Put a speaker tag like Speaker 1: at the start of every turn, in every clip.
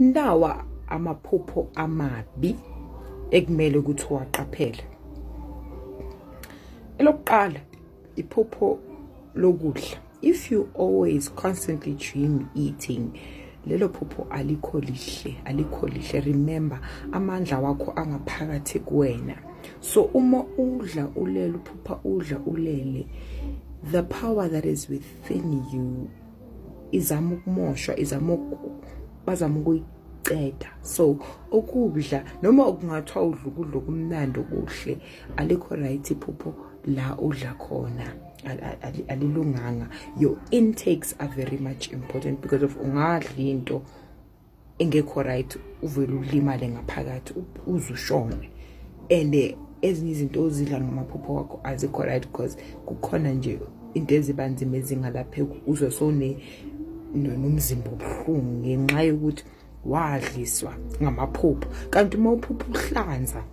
Speaker 1: Nawa amaphupho amabi ekumele ukuthi uwaqaphele. Elokuqala, iphupho lokudla. If you always constantly dream eating, lelo phupho alikho lihle, alikho lihle. Remember, amandla wakho angaphakathi kuwena. So uma udla ulele, uphupha udla ulele, the power that is within you izama ukumoshwa, izama, bazama ukuyiceda. So ukudla, noma kungathiwa udla ukudla okumnandi okuhle, alikho right iphupho la udla khona, alilunganga. Your intakes are very much important because of ungadli into engekho right, uvele ulimale ngaphakathi, uze ushone. And ezinye izinto ozidla ngamaphupho wakho azikho right because kukhona nje into ezibanzima ezingalapheki, uzwe sone nomzimba obuhlungu ngenxa yokuthi wadliswa ngamaphupho. Kanti uma uphupha uhlanza,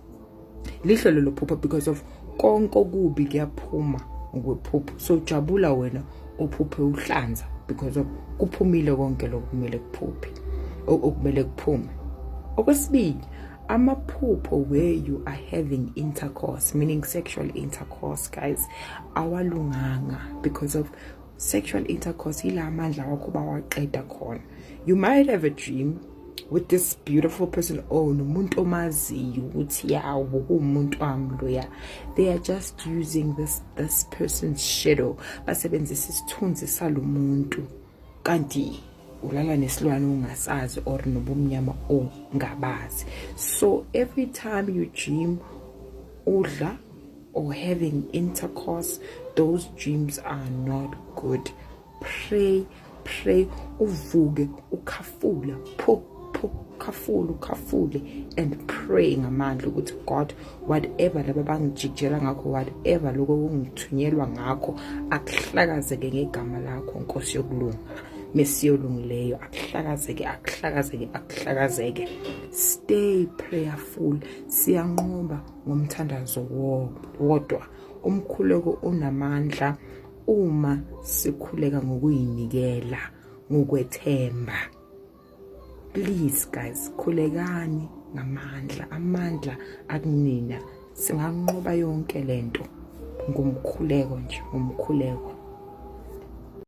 Speaker 1: lihle lelo phupho because of konke okubi kuyaphuma ngokwephupho. So jabula wena ophuphe uhlanza because of kuphumile konke lokhu kumele kuphuphe, okumele kuphume. Okwesibili, amaphupho where you are having intercourse, meaning sexual intercourse, guys, awalunganga because of sexual intercourse ila amandla wakho bawaqeda khona. You might have a dream with this beautiful person or nomuntu omaziyo ukuthi yawo kuwumuntu wami loya. They are just using this person's shadow, basebenzisa isithunzi salomuntu, kanti ulala nesilwane ungasazi or nobumnyama ongabazi. So every time you dream udla or having intercourse, those dreams are not good. Pray, pray, uvuke ukhafule, pho pho, khafule, ukhafule and pray ngamandla ukuthi, "God, whatever laba bangijikijela ngakho, whatever lokho kungithunyelwa ngakho, akuhlakazeke ngegama lakho, Nkosi yokulunga, Mesiya olungileyo, akuhlakazeke, akuhlakazeke, akuhlakazeke." Stay prayerful. Siyanqoba ngomthandazo wodwa. Umkhuleko unamandla uma sikhuleka ngokuyinikela, ngokwethemba. Please guys, khulekani ngamandla, amandla akunina. Singanqoba yonke lento ngomkhuleko nje, ngomkhuleko.